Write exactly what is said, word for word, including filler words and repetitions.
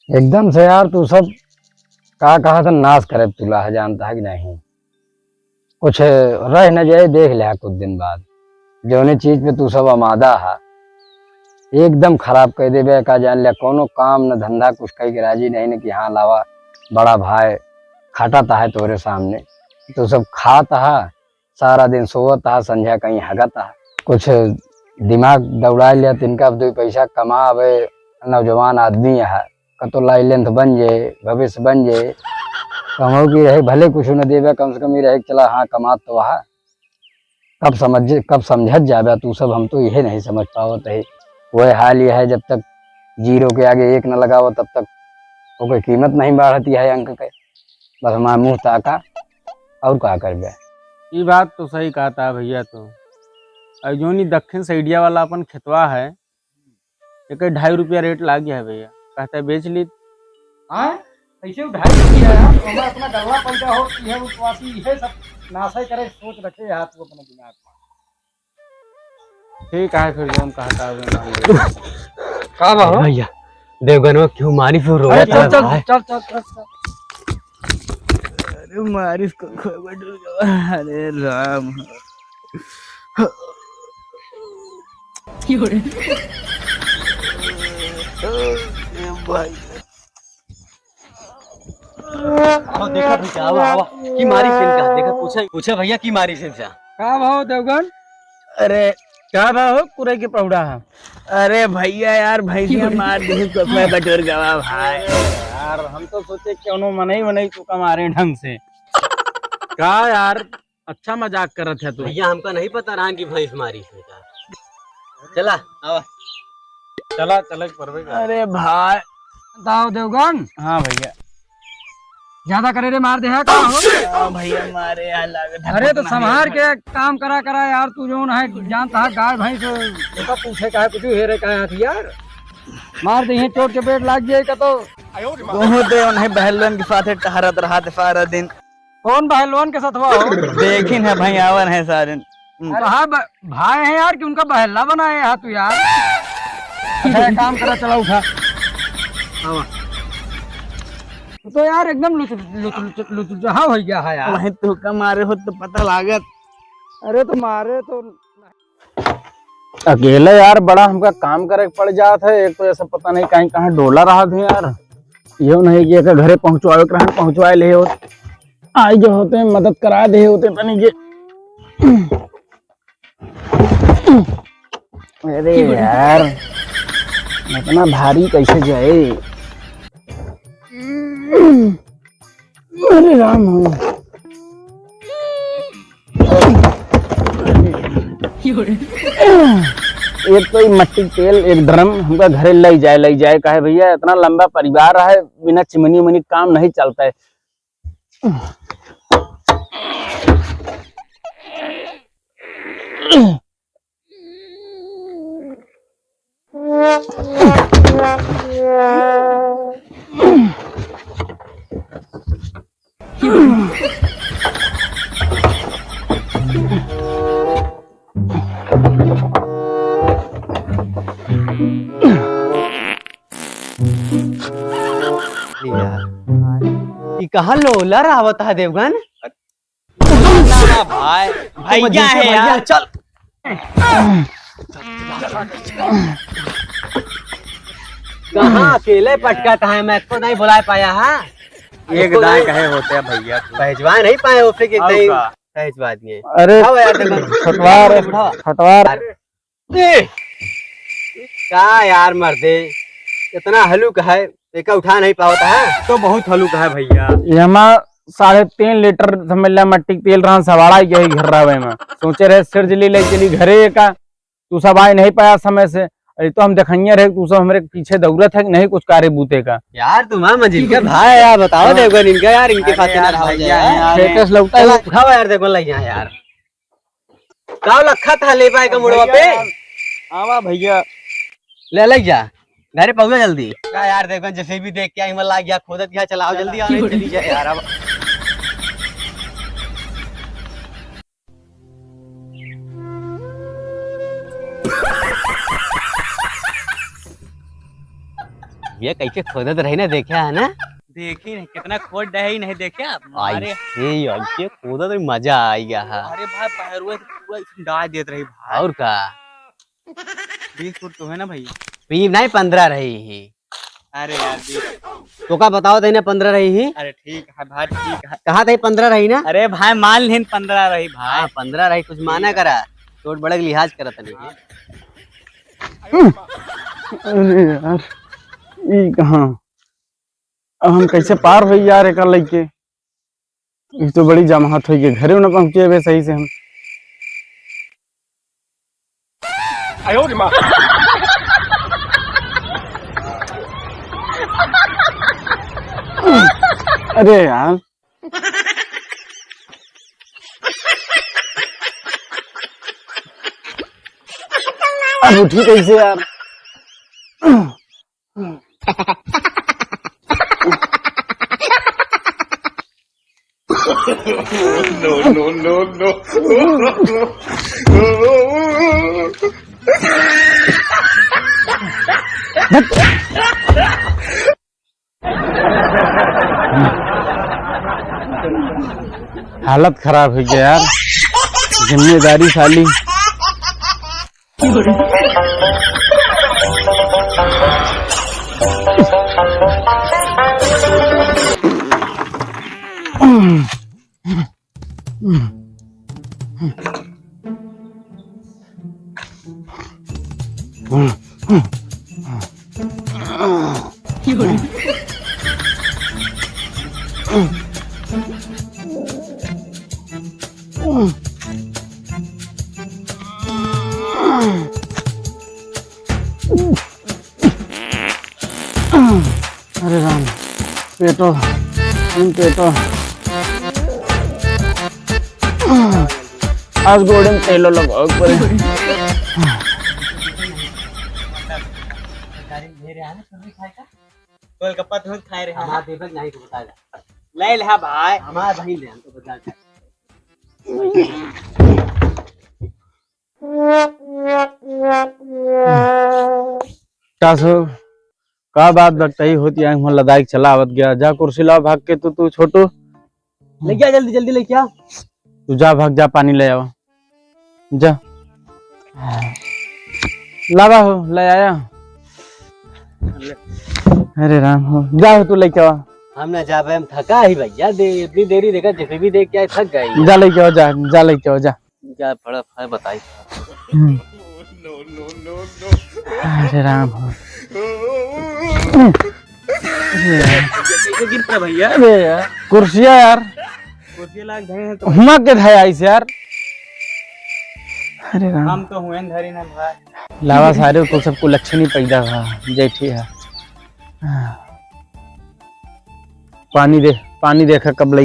एकदम से यार, तू सब का कहा था, नाश करे तुला है, जानता है कि नहीं? कुछ रह न जाए, देख लिया कुछ दिन बाद, जौने चीज पे तू सब आमादा है, एकदम खराब कर देबे। का जान लिया, कोनो काम न धंधा, कुछ कह के राजी नहीं न कि हाँ लावा, बड़ा भाई खटत है तोरे सामने, तू सब खात है, सारा दिन सोवत हा, संझा कहीं हगत हा। कुछ दिमाग दौड़ा लिया, तिनका दो पैसा कमावे, नौजवान आदमी है, कतो लाइलेंथ बन जे, भविष्य बन जे, कहूँ की रहे, भले कुछ न देवे, कम से कम ये रहे कि चला हाँ, कमात तो हा। कब समझ, कब समझत जाबे तू सब, हम तो यह नहीं समझ पावत है। वह हाल यह है, जब तक जीरो के आगे एक न लगावो, तब तक ओकर कीमत नहीं बढ़ती है अंक के। बस हमारा मुंह ताका, और का करबे? ई बात तो सही कहता है भैया। तो और जोन ई दक्षिण सैडिया वाला अपन खेतवा है, एक ढाई रुपया रेट लाग गया है भैया, कहता है बेच ली। हाँ, कैसे उ ढाई रुपया है? तो हमारा अपना गल्ला पैदा हो, यह उपवासी, यह सब नाशे करे सोच रखे है तू अपने दिमाग में। ठीक है, फिर जौन कहता है, वही मान ले। का बा हो? भैया, देवगनवा क्यों मारी फिर रोवत अरे, चल, रहा चल, है? चल, चल, चल, चल। अरे, मारिस को खोबे डूब गवा। अरे, राम। ए भाई। आओ, देखा भैया, आवा, आवा। की मारी से इनका, देखा, पूछा, पूछा भैया, की मारी से इनका। का भाव देवगन? अरे, का भाव हो, कुरे के पौड़ा है? अरे भैया यार, भैंसिया मार दी, तो मैं बटोर गवा भाई। यार, हम तो सोचे कौनो मनई वनई तो का मारे ढंग से। का यार, अच्छा मजाक करत है तू। भैया, हमका नहीं पता रहा कि भैंस मारी से का। चला, आवा। चला, चला, परवे का। अरे भाई। दाव देवगन। हाँ भैया। ज्यादा करे रे, मार दे है का हो? हाँ भैया, मारे यार, लागत है अरे तो बहुत संभार मारे। के काम करा, करा यार, तू जौन है जानता है गाय भैंस, ओका पूछे का है, कुछ हेरे का है हथियार? मार दे, चोट चपेट लाग जाए का तो। बहुत है, उन्हें बहलन के साथे टहरत रहा थे सारा दिन। कौन बहलवन के सथवा हो? देखिन है भाई, आवन है सारे। हम्म। अरे हाँ, ब-, भाई हैं यार, कि उनका बहला बनाए है तू यार। अच्छा, एक काम करा, चला उठा। आवा। तू तो यार एकदम लुच-, लुच-, लुच-, लुचलुचहा हो गया है यार। वहीं तू का मारे हो तो पता लागत। अरे तो मारे तो अकेले यार बड़ा हमका काम करे के पड़ जात है। एक तो ऐसा पता नहीं कहीं कहाँ डोला रहा थे यार, यो नहीं कि एक घरे पहुँचवावे के रहन, पहुँचवाए ले हो। आई जो होते हैं, मदद करा दे होते तनी के। अरे यार, इतना भारी कैसे जाए? अरे राम हो। एक तो ये मट्टी तेल, एक ड्रम हमका घरे ले जाए, ले जाए, काहे भैया, इतना लंबा परिवार है, बिना चिमनी उमनी काम नहीं चलता है। यार, ई कहाँ लोलर आवत है देवगन? ना, ना, भाई, भैया है यार। चल। कहाँ अकेले पटकत है, मैं तो नहीं बुला पाया, हाँ? एक दाएं कहे होते हैं भैया तू। पहचान नहीं पाए उसे कि और नहीं का? पहचान दिए। अरे, आओ यार, देखो। फटवार, उठाओ। फटवार। ए, का यार मर्दे, इतना हलुक है, एका उठा नहीं पावत है? तो बहुत हलुक है भैया। ये हमार साढ़े तीन लीटर समझ ला मट्टी के तेल रहा, सवाड़ा ही यही घर रहा में। सोचे रहे सिर जली ले चली घरे का, तू सब आए नहीं पाया समय से। अरे तो हम देखइया रहे, तू सब हमरे पीछे दौड़त है कि नहीं कुछ कार्य बूते का। यार तुम्हारा मंजिल का भाई यार, बताओ हाँ। देवगन इनका यार, इनके अरे साथ ना यार, रहा भैया जाए। यार। स्टेटस लौटा चला, है। उठाओ यार, देखो लग यहाँ यार। का लखा था ले पाए का मुड़वा पे? भैया। आवा भैया। ले, ले जा। घरे पहुंचा जल्दी। का यार, देखो, जैसे भी देख के आई, मन लाग गया, खोदत गया, चलाओ जल्दी, आओ, नहीं, चली जाए यार, अब। ये कैसे खोदत रही ना, देखा है ना? देखी नहीं, कितना खोद डहे ही नहीं, देखा? अरे। ऐसे, ऐसे खोदत रही, मजा आ गया है। अरे भाई, पैरवा से पूरा ऐसे डाल देत रही भाई। और का? बीस फुट तो है ना भैया? बीस नहीं, पन्द्रह रही ही। अरे यार, बीस। तो का बताओ थे ना, पन्द्रह रही ही? अरे ठीक है भाई, ठीक है। कहा थे पन्द्रह रही ना? अरे भाई, मान लेन पन्द्रह रही भाई। हाँ, पन्द्रह रही, कुछ माना करा। चोट बड़े के लिहाज करत नहीं। अरे यार, ई कहाँ? अब हम कैसे पार होई यार एकर लइके? ई तो बड़ी जमाहत होई के घरे न पहुँचे बे सही से हम। अरे यार। अब उठी कैसे यार? No, no, no, no। हालत खराब हो गया यार, जिम्मेदारी साली। अरे राम, पेटो, हम पेटो। आज गोड़े में तेलो लगावे के पड़े। गोलगप्पा तुम खाए रहे। हमार देवक नहीं तो बताएगा। ले ले भाई। हमार भाई ले, हम तो बता दे। टासो, का बात बकतई होती है, हम लदाई के चला आवत गया। जा कुर्सी लाओ भाग के तू, तू छोटू। लेके आ जल्दी, जल्दी लेके आ। तू जा भाग, जा पानी ले आओ। जा। लावा हो, ले आया। अरे राम हो, जा हो तू लेके आ। हम ना जाबे, हम थका ही भैया, दे, इतनी देरी देखा, जितनी भी देख के आए, थक गए। जा लेके आओ, जा, जा लेके आओ, जा। क्या बड़ा है बताई। हम्म। अरे राम हो। कैसे गिर पड़ा भैया? अरे यार, कुर्सिया यार। कुर्सिया लाग धरे हैं तो। हुआ के धया इस यार। अरे राम। हम तो हुए धरी ना भाई। लावा सारे को सबको लक्षण ही पैदा हुआ, जैठी है। पानी दे, पानी देखा कब लई